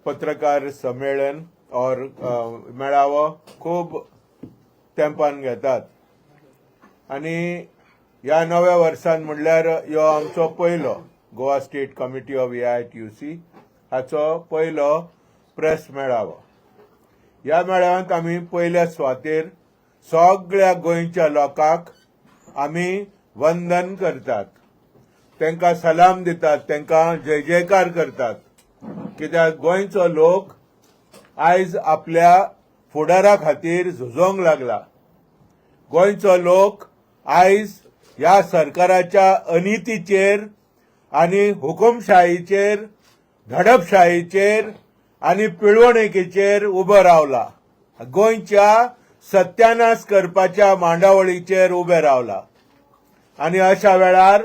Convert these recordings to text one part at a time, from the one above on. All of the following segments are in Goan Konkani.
पत्रकार संमेलन और मेळावो खूब तेंपान घेतात आनी ह्या नव्या वर्सान म्हणल्यार ह्यो आमचो पयलो Goa state committee of AITUC हाचो पयलो प्रेस मेळावो. ह्या मेळाव्यांत आमी पयल्या सुवातेर सगळ्या गोंयच्या लोकांक आमी वंदन करतात, तांकां सलाम दितात, तांकां जय जयकार करतात, कित्याक गोंयचो लोक आयज आपल्या फुडारा खातीर झुजोंक लागला. गोंयचो लोक आयज ह्या सरकाराच्या अनितीचेर आनी हुकुमशाहीचेर, दडपशाहीचेर आनी पिळवणुकीचेर उबो रावला. गोंयच्या सत्यानाश करपाच्या मांडावळीचेर उबे रावला आनी अशा वेळार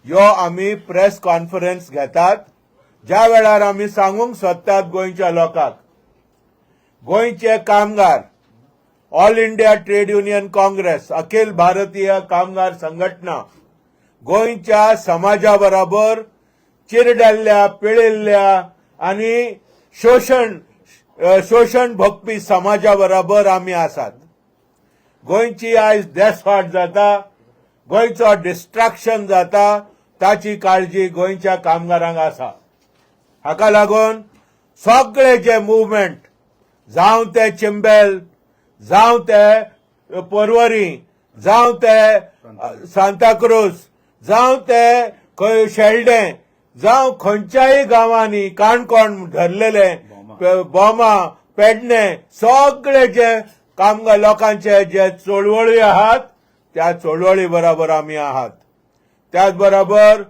ह्यो आमी प्रेस कॉन्फरन्स घेतात, ज्या वेळार आमी सांगूंक सोदतात गोंयच्या लोकांक, गोंयचे कामगार, All India trade union congress, अखिल भारतीय कामगार संघटना गोंयच्या समाजा बराबर, चिरडल्ल्या, पिळिल्ल्या आनी शोशण भोगपी समाजा बराबर आमी आसात. गोंयची आयज देसवाट जाता, गोंयचो डिस्ट्रक्शन जाता, ताची काळजी गोंयच्या कामगारांक आसा. हाका लागून सगळे जे मुवमेंट, जावं ते चिंबेल, जावं ते पर्वरी, जावं ते सांताक्रूज, जावं ते खंय शेल्डें, जावं खंयच्याय गांवांनी, काणकोण धरलेले, बोमा, पेडणे, सगळे जे कामगार लोकांचे जे चळवळी आहात, त्या चळवळी बरोबर आमी आहात. त्याच बरोबर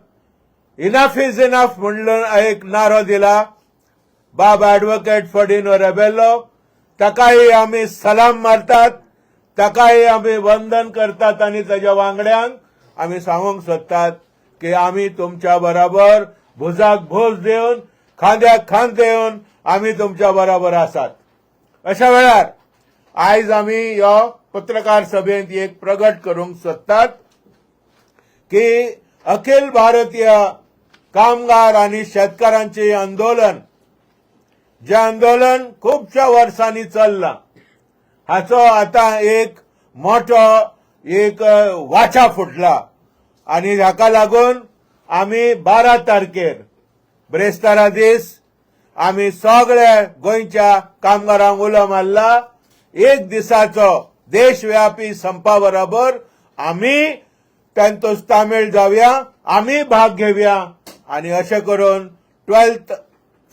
"इनफ is enough" म्हणून एक नारो दिला बाब ऍडव्होकेट फर्डिनो रेबेलो, ताकाय आमी सलाम मारतात, ताकाय आमी वंदन करतात आनी ताच्या वांगड्यांक आमी सांगूंक सोदतात की आमी तुमच्या बरोबर भुजाक भूज दिवन, खांद्याक खांद दिवन आमी तुमच्या बरोबर आसात. अशा वेळार आयज आमी ह्यो पत्रकार सभेंत एक प्रगट करूंक सोदतात की अखिल भारतीय कामगार आनी शेतकारांचे आंदोलन, जे आंदोलन खुबश्या वर्सांनी चल्लां, हाचो आतां एक मोठो एक वाचा फुटला आनी हाका लागून आमी 12 तारखेर, ब्रेस्तारा दीस, आमी सगळे गोंयच्या कामगारांक उलो मारला. एक दिसाचो देशव्यापी संपा बरोबर आमी तांचो तामीळ जावया, आमी भाग घेवया आनी अशें करून 12th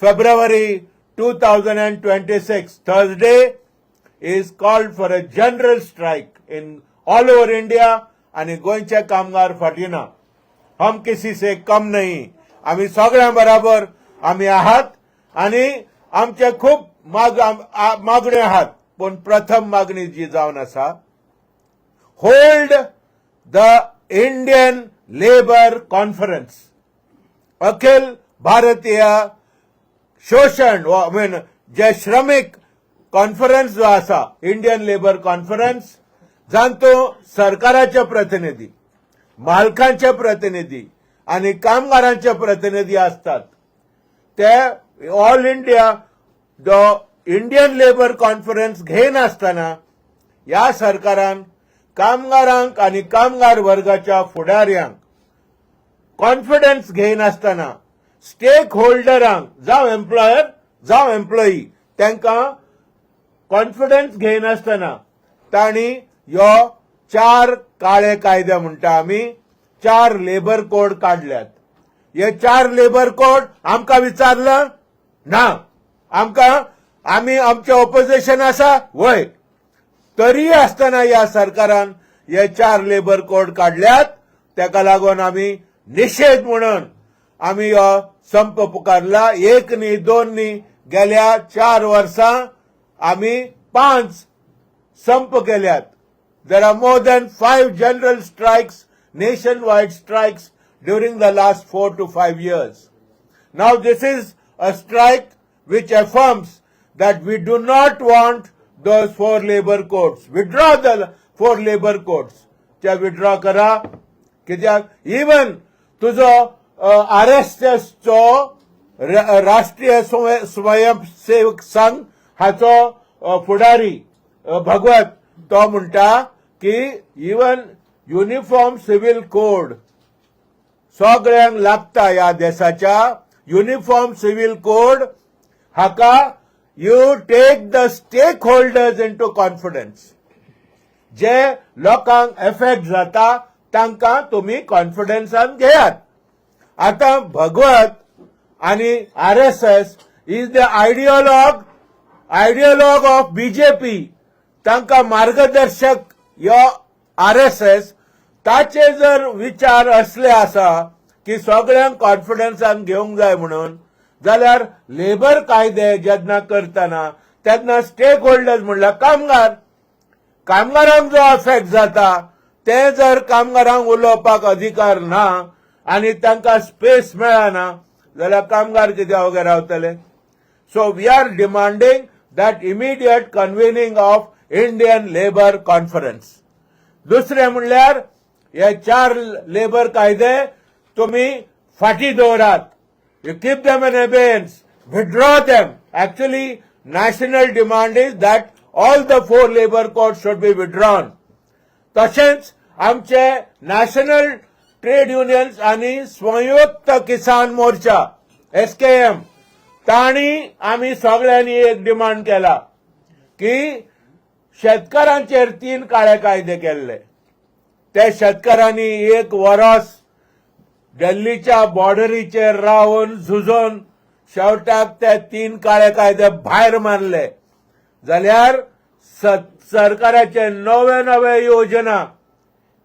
February 2026, Thursday, is called for a general strike in all over India. आणि गोंयचे कामगार फाटी ना. हम किसी से कम नहीं. आमी सगळ्यां बराबर आमी आहात आणि आमचे खूब मागण्यो आहात, पूण प्रथम मागणी जी जावन आसा, hold the Indian Labour Conference. Akhil Bharatiya शोशण, I mean, जे श्रमीक कॉन्फरन्स जो आसा, इंडियन लेबर कॉन्फरन्स, जांतू सरकाराचे प्रतिनिधी, मालकांचे प्रतिनिधी आणि कामगारांचे प्रतिनिधी असतात, ते all India the Indian Labour Conference घेयनासतना ह्या सरकारान कामगारांक आनी कामगार वर्गाच्या फुडाऱ्यांक कॉन्फिडन्स घेयनासतना, स्टेक होल्डरांक, जावं एम्प्लॉयर जावं एम्प्लॉई, तांकां कॉन्फिडन्स घेयनासतना तांणी ह्यो चार काळे कायदे म्हणटा आमी, चार लेबर कोड काडल्यात. हे चार लेबर कोड आमकां विचारलं ना. आमकां आमी आमचें ऑपोजिशन आसा वय, तरी आसतना ह्या सरकारान हे चार लेबर कोड काडल्यात. ताका लागून आमी निशेध म्हणून आमी हो संप पुकारला. एक न्ही, दोन न्ही, गेल्या 4 वर्सां आमी पांच संप केल्यात. There are more than five general strikes, nationwide strikes, during the last 4 to 5 years. Now, this is a strike which affirms that we do not want those four labor codes. Withdraw the four labor codes. ते विड्रॉ करा, कित्याक इवन तुजो आरएसएसचो राष्ट्रीय स्वयंसेवक संघ हाचो फुडारी भगवत तो म्हणटा की इवन युनिफॉर्म सिव्हिल कोड सगळ्यांक लागता. ह्या देशाच्या युनिफॉर्म सिव्हिल कोड हाका you take the stakeholders into confidence. जे लोकांक एफेक्ट जाता तांकां तुमी कॉन्फिडन्सान घेयात. आतां भगवत आणि RSS is the ideologue of BJP. तांकां मार्गदर्शक यो आरएसएस. ताचे जर विचार असले आसा की सगळ्यांक कॉन्फिडन्सान घेवंक जाय म्हणून, जाल्यार लेबर कायदे जेन्ना करतना तेन्ना स्टेक होल्डर्स म्हणल्यार कामगार, कामगारांक जो अफेक्ट जाता ते जर कामगारांक उलोवपाक अधिकार ना आनी तांकां स्पेस मेळना जाल्यार कामगार कित्याक वगैरे रावतले? So we are demanding that immediate convening of Indian Labour Conference. दुसरें म्हणल्यार हे चार लेबर कायदे तुमी फाटी दवरात. You keep them in abeyance, withdraw them. Actually, national demand is that all the four labour code should be withdrawn. तशेंच आमचे नॅशनल ट्रेड युनियन्स आनी संयुक्त किसान मोर्चा, एसकेएम, तांणी आमी सगळ्यांनी एक डिमांड केला की शेतकारांचेर तीन काळे कायदे केल्ले. ते शेतकारांनी एक वरस दिल्लीच्या बॉर्डरीचेर रावन झुजोन शेवटाक ते तीन काळे कायदे भायर मारले. जाल्यार सरकाराचे नवे नवे योजना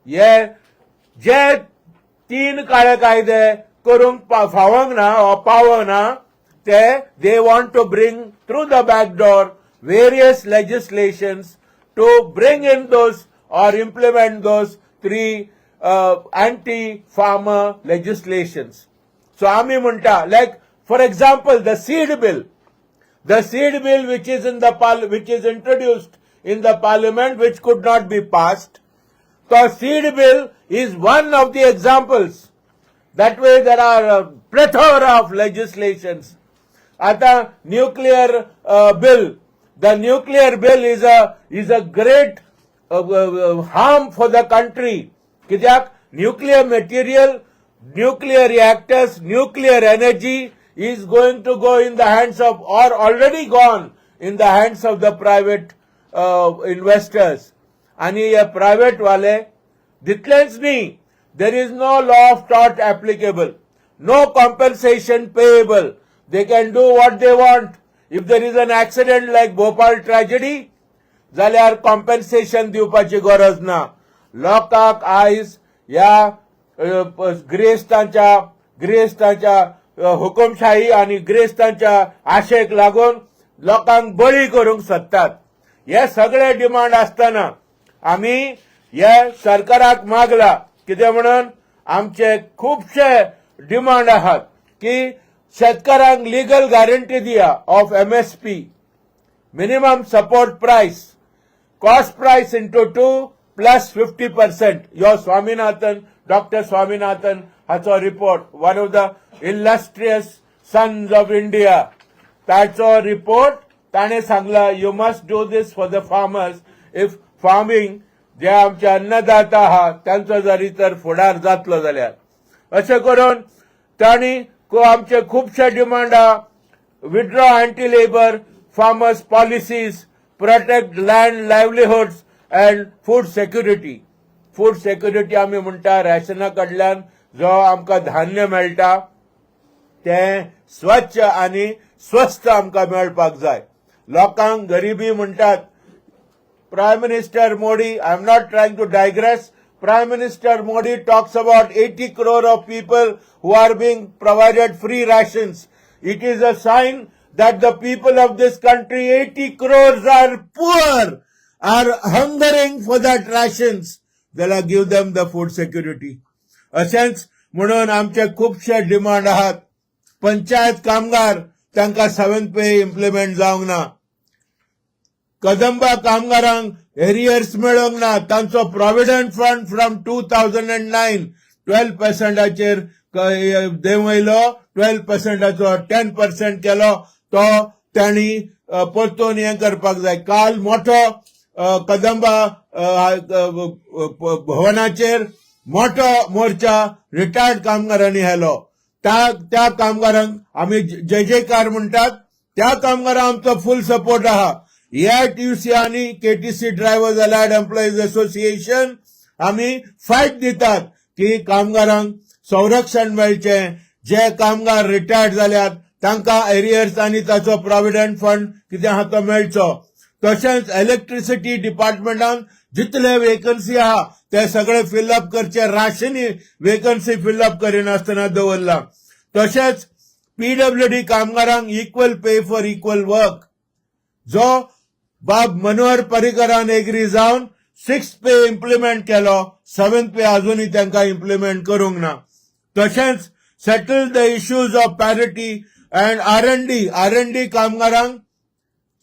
हे जे तीन काळे कायदे करूंक फावंक ना वा पावना ते they want to bring through the back door various legislations to bring in those or implement those three anti farmer legislations. So आमी म्हणटा, like for example, the seed bill. The seed bill which is introduced in the parliament, which could not be passed. The seed bill is one of the examples. That way there are a plethora of legislations. आता nuclear bill, the nuclear bill is a great harm for the country. कित्याक nuclear material, nuclear reactors, nuclear energy is going to go in the hands of, or already gone in the hands of the private investors. आणि हे प्रायव्हेट वाले दितलेच न्ही. There is no law of tort applicable, no compensation payable. They can do what they want. If there is an accident like Bhopal tragedy, जाल्यार कॉम्पेन्सेशन दिवपाची गरज ना. लोकांक आयज ह्या गिरेस्तांच्या हुकुमशाही आनी गिरेस्तांच्या आशेक लागून लोकांक बळी करूंक सोदतात. हे सगळे डिमांड आसतना आमी हे सरकाराक मागला. कितें म्हणून आमचे खुबशे डिमांड आहात की शेतकारांक लिगल गॅरंटी दिया of MSP, minimum support price, cost price into two plus 50%. यो स्वामीनाथन, डॉक्टर स्वामीनाथन हाचो report, one of the illustrious sons of India, ताचो रिपोर्ट. ताणें सांगला, you must do this for the farmers. If farming जे आमचे अन्नदाता आहा तांचो जरी तर फुडार जातलो जाल्यार अशें करून तांणी आमचे खुबशे डिमांड आहा: withdraw anti labour farmers policies, protect land, livelihoods and food security. Food security आमी म्हणटा रॅशना कडल्यान जो आमकां धान्य मेळटा तें स्वच्छ आनी स्वस्त आमकां मेळपाक जाय. लोकांक गरिबी म्हणटात. Prime Minister Modi, I am not trying to digress. Prime Minister Modi talks about 80 crore of people who are being provided free rations. It is a sign that the people of this country, 80 crores, are poor, are hungering for that rations. जाल्यार give them the food security. अशेंच म्हणून आमचे खुबशे डिमांड आहात. पंचायत कामगार, तांकां सेवन पे इम्प्लिमेंट जावंक ना. कदंबा कामगारांक एरियर्स मेळोंक ना. तांचो provident fund from 2009 12 पर्संटाचेर देंवयलो 12 पर्संटाचो 10% केलो. तो तांणी परतून हें करपाक जाय. काल मोठो कदंबा भवनाचेर मोठो मोर्चा रिटायर्ड कामगारांनी व्हेलो. त्या त्या कामगारांक आमी जय जयकार म्हणटात. त्या कामगारांक आमचो फूल सपोर्ट आहा. एआयटीयूसी आनी KTC drivers allied employees association आमी फायट दितात की कामगारांक संरक्षण मेळचें, जे कामगार रिटायर्ड जाल्यात तांकां एरियर्स आनी ताचो प्रॉव्हिडंट फंड कितें आहा तो मेळचो. तशेंच इलेक्ट्रिसिटी डिपार्टमेंटान जितले वेकन्सी आहा ते सगळे फिलअप करचे. राशींनी वेकन्सी फिलअप करिनासतना दवरला. तशेंच पीडब्ल्यूडी कामगारांक equal pay for equal work, जो बाब मनोहर पर्रीकरान एग्री जावन सिक्स पे इम्प्लिमेंट केलो, सेव्हन्थ पे अजूनही तांकां इम्प्लिमेंट करूंक ना. तशेंच settle the issues of parity and R&D. R&D कामगारांक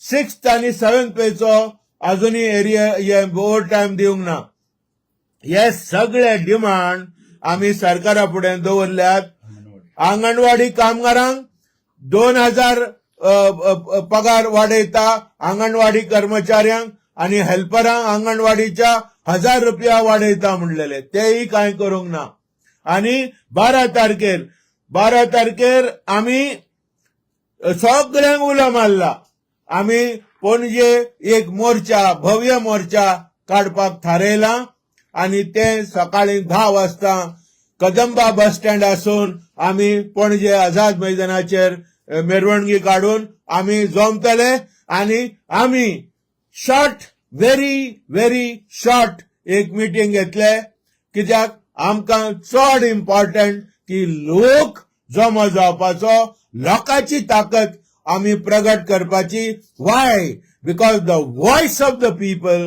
सिक्स्थ आनी सेव्हन्थ पेचो अजूनही एरिया ओवर टायम दिवंक ना. हे सगळे डिमांड आमी सरकारा फुडें दवरल्यात. आंगणवाडी कामगारांक 2000 पगार वाडयता, आंगणवाडी कर्मचाऱ्यांक आनी हेल्परांक आंगणवाडीच्या 1000 रुपया वाडयता म्हणलेले, तेय कांय करूंक ना. आनी 12 तारखेर, 12 तारखेर आमी सगळ्यांक उलो मारला. आमी पणजे एक मोर्चा, भव्य मोर्चा काडपाक थारयला आनी ते सकाळी 10 वाजता कदंबा बस स्टँड आसून आमी पणजे आझाद मैदानाचेर मिरवणुकी काडून आमी जमतले. आनी आमी शॉर्ट, व्हेरी व्हेरी शॉर्ट एक मिटींग घेतले, कित्याक आमकां चड इम्पॉर्टंट की लोक जमो जावपाचो, लोकांची ताकद आमी प्रगट करपाची. Why? Because the voice of the people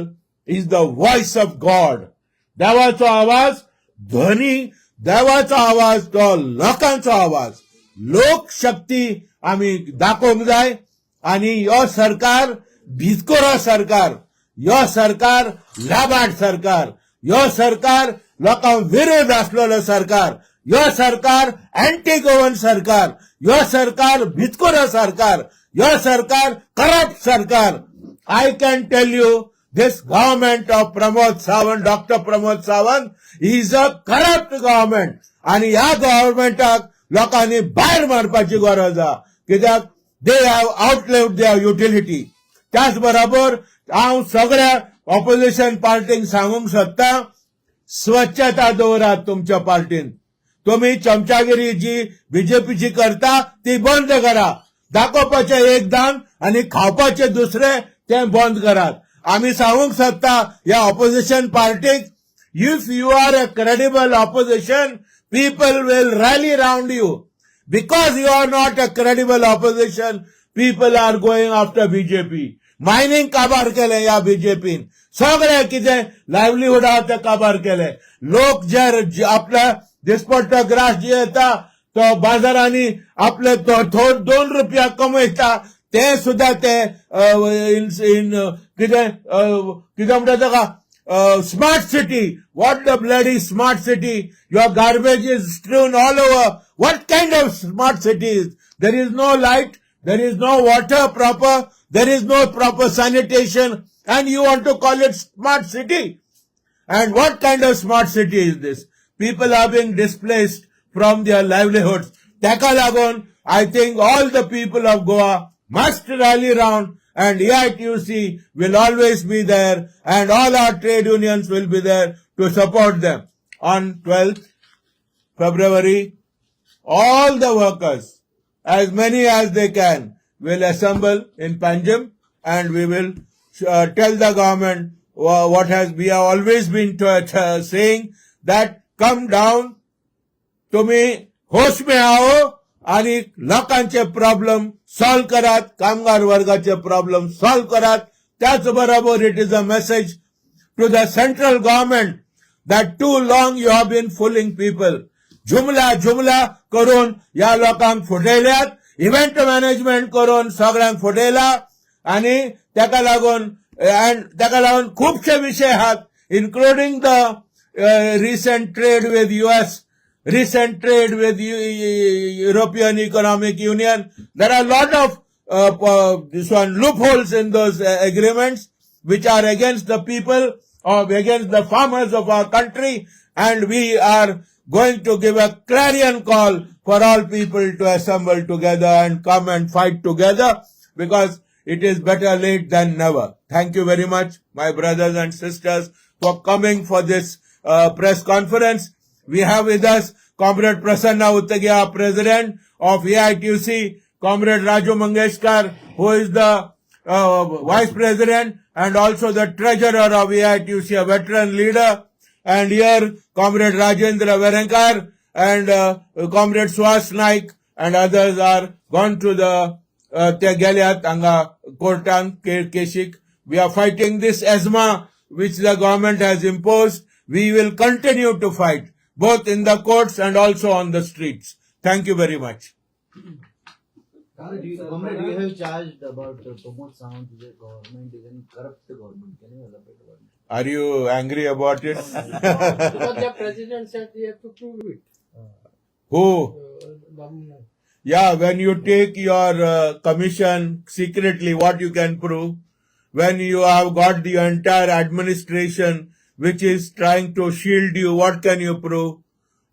is the voice of God. देवाचो आवाज, ध्वनी, देवाचो आवाज तो लोकांचो आवाज. लोकशक्ती आमी दाखोवंक जाय. आनी हो सरकार भिजकोरो सरकार, यो सरकार लाबाड सरकार, यो सरकार लोकां विरोध आसलेलो सरकार, यो सरकार अँटी गोवन सरकार, यो सरकार भिजकोरो सरकार, यो सरकार करप्ट सरकार. I can tell you, this government of Pramod Sawant, Doctor Pramod Sawant, is a corrupt government. आणि ह्या गव्हर्नमेंटाक लोकांनी भायर मारपाची गरज आहा, कित्याक they have outlived their utility. त्याच बरोबर हांव सगळ्या ऑपोजिशन पार्टींक सांगूंक सोदता, स्वच्छता दवरात तुमच्या पार्टीन. तुम्ही चमचागिरी जी बीजेपीची करता ती बंद करा. दाखोवपाचें एक दान आनी खावपाचें दुसरें, तें बंद करात. आमी सांगूंक सोदता ह्या ऑपोजिशन पार्टीक, if you are a credible opposition, people will rally round you. Because you are not a credible opposition, people are going after BJP. Mining काबार केलें ह्या बीजेपीन. सगळें कितें लायवलीहूड आहा तें काबार केलें. लोक जे आपल्या दिसपट्टो ग्रास जे येता तो बाजारांनी आपले तो 2 रुपया कमयता, ते सुद्धा ते इन कितें कितें म्हणटा ताका, smart city. What the bloody smart city? Your garbage is strewn all over. What kind of smart city is? There is no light, there is no water proper, there is no proper sanitation, and you want to call it smart city? And what kind of smart city is this? People are being displaced from their livelihoods. ताका लागून I think all the people of Goa must rally round, and AITUC will always be there and all our trade unions will be there to support them. On 12th February, all the workers, as many as they can, will assemble in Panjim and we will tell the government what has we have always been saying, that come down, तुम्ही होश में आओ आणि लोकांचे प्रॉब्लेम सॉल्व करात, कामगार वर्गाचे प्रॉब्लेम सॉल्व करात. त्याच बरोबर it is a message to the central government that too long you have been fooling people. जुमला जुमला करून ह्या लोकांक फटयल्यात, इव्हेंट मॅनेजमेंट करून सगळ्यांक फटयला. आणि ताका लागून अँड ताका लागून खुबशे विशय आहात, including the recent trade with US. Recent trade with European Economic Union. There are a lot of this one loopholes in those agreements which are against the people or against the farmers of our country, and we are going to give a clarion call for all people to assemble together and come and fight together, because it is better late than never. Thank you very much, my brothers and sisters, for coming for this press conference. We have with us Comrade Prasanna Utgya, President of AITUC, Comrade Raju Mangeshkar, who is the Vice President and also the Treasurer of AITUC, a veteran leader. And here, Comrade Rajendra Verenkar and Comrade Suhas Naik and others are gone to the ते गेल्यात हांगा कोर्टान केशीक. We are fighting this ESMA which the government has imposed. We will continue to fight both in the courts and also on the streets. Thank you very much. Comrade, you have charged about Pramod Sawant, the government is a corrupt government. Can you elaborate about it? Are you angry about it? Because the president said we have to prove it. Who? Babu. Yeah, when you take your commission secretly, what you can prove? When you have got the entire administration which is trying to shield you, what can you prove?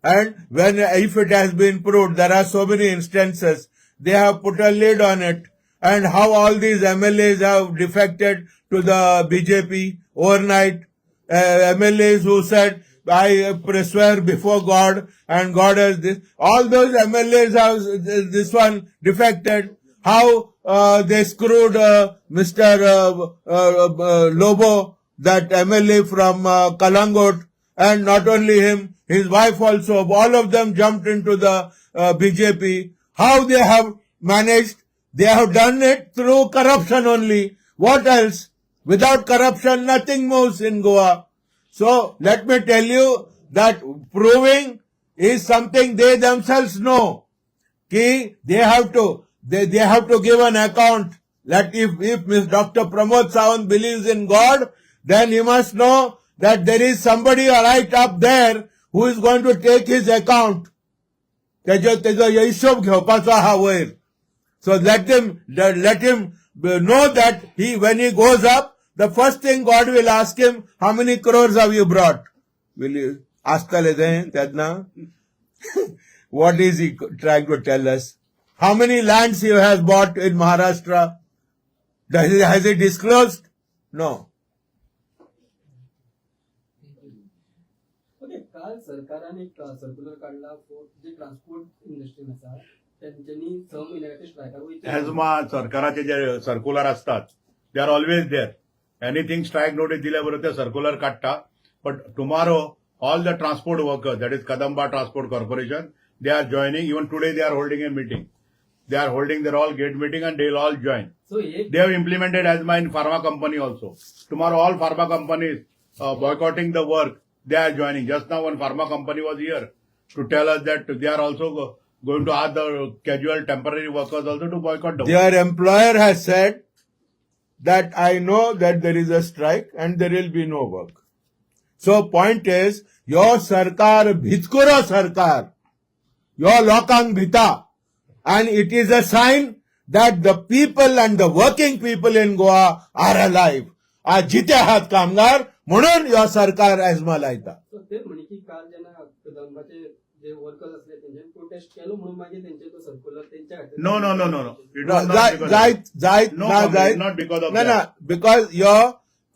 And when, if it has been proved, there are so many instances, they have put a lid on it. And how all these MLAs have defected to the BJP overnight. MLAs who said, I swear before God and God has this. All those MLAs have this one defected. How they screwed Mr. Lobo, that MLA from Kalangot, and not only him, his wife also, all of them jumped into the BJP. How they have managed? They have done it through corruption only. What else? Without corruption, nothing moves in Goa. So let me tell you that proving is something they themselves know. Ki they have to give an account that if Ms. Dr. Pramod Sawant believes in God, then he must know that there is somebody right up there who is going to take his account. तेजो तेजो हिशोब घेवपाचो आहा वयर. So let him know that he when he goes up, the first thing God will ask him, how many crores have you brought? Will you आसतले तें तेन्ना? What is he trying to tell us? How many lands he has bought in Maharashtra? Has he disclosed? No. Okay, काल सरकारान एक सर्क्युलर काडला फॉर जे ट्रान्सपोर्ट इंडस्ट्रीन आसा तेंच्यांनी स म्हयन्या खातीर स्ट्रायकार वयचे. एजमा सरकाराचे जे सर्क्युलर असतात, they are always there. Anything strike notice दिल्या बरोबर ते सर्क्युलर काडटा. But tomorrow all the transport workers, that is Kadamba Transport Corporation, they are joining. Even today they are holding a meeting. They are holding their all gate meeting and they will all join. So hey They have implemented ESMA in pharma company also. Tomorrow all pharma companies boycotting the work, they are joining. Just now one pharma company was here to tell us that they are also going to ask the casual temporary workers also to boycott the work. Their employer has said that I know that there is a strike and there will be no work. So point is, your सरकार भितकुरो सरकार, your लोकांक भिता, and it is a sign that the people and the working people in Goa are alive. आज जिते आहात कामगार म्हणून your सरकार एजमा लायता. सो ते म्हणे की काल जेन्ना कदंबाचे जे वर्कर्स असले तेंच्यांनी प्रोटेस्ट केलो म्हणून मागीर तेंचे तो सर्क्युलर तेंच्या खातीर. No. It was not because of जायत जायत No, ना comrade, जायत not because of ना ना that. Because यो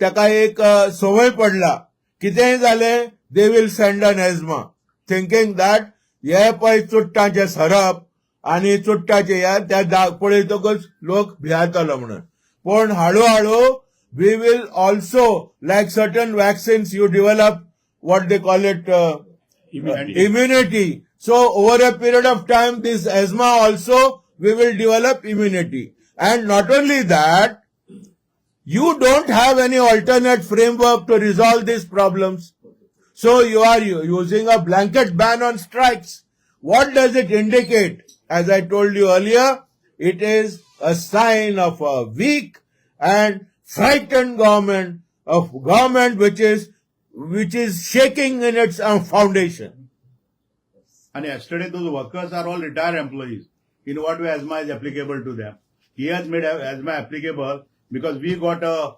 ताका एक संवय पडला. कितेंय जालें they will send an ESMA, thinking that हे पळय चुट्टांचे सरप आनी चुट्टाचे हे त्या पळयतकच लोक भियेतलो म्हणून. पूण हळूहळू we will also, like certain vaccines you develop, what they call it, Immunity. Immunity. So over a period of time, this ESMA also, we will develop immunity. And not only that, you don't have any alternate framework to resolve these problems. So you are using a blanket ban on strikes. What does it indicate? As I told you earlier, it is a sign of a weak and frightened government, of government which is shaking in its foundation. And yesterday those workers are all retired employees. In what way ASMA is applicable to them? He has made ASMA applicable because we got a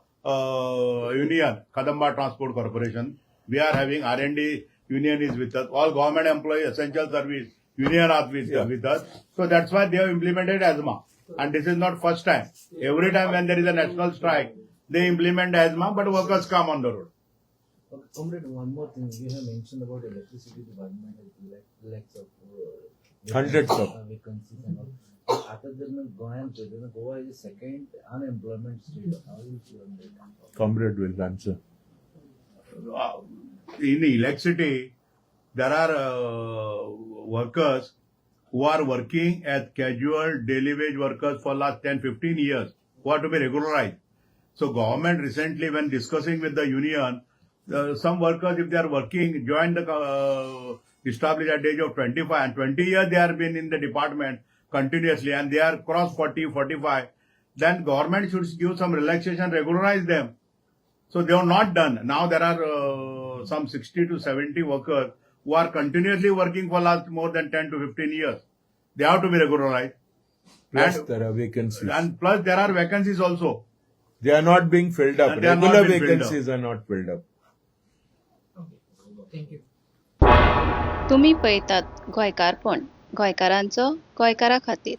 union, Kadamba Transport Corporation. We are having R&D union is with us. All government employee essential service union are with us. So that's why they have implemented ASMA. And this is not first time. Every time when there is a national strike, they implement ASMA, but workers come on the road. Okay, Comrade, one more thing. You have mentioned about electricity department has lakhs of Hundreds of. Vacancies and all. आता जर मी गोंयांत पळयता Goa is second unemployment state. How you see on that? Comrade will answer. In electricity, there are workers who are working as casual daily wage workers for last 10, 15 years who are to be regularized. So government recently, when discussing with the union, some workers, if they are working, join the established at the age of 25 and 20 years they have been in the department continuously and they are cross 40, 45, then government should give some relaxation, regularize them. So they are not done. Now there are some 60 to 70 workers who are continuously working for last more than 10 to 15 years. They have to be regularized. Plus And, there are vacancies. and plus there are vacancies also. They are not being filled up. And they are not Regular being filled up. Vacancies are not filled up. Thank you. तुमी पळयतात गोंयकारपण, गोंयकारांचो गोंयकारा खातीर.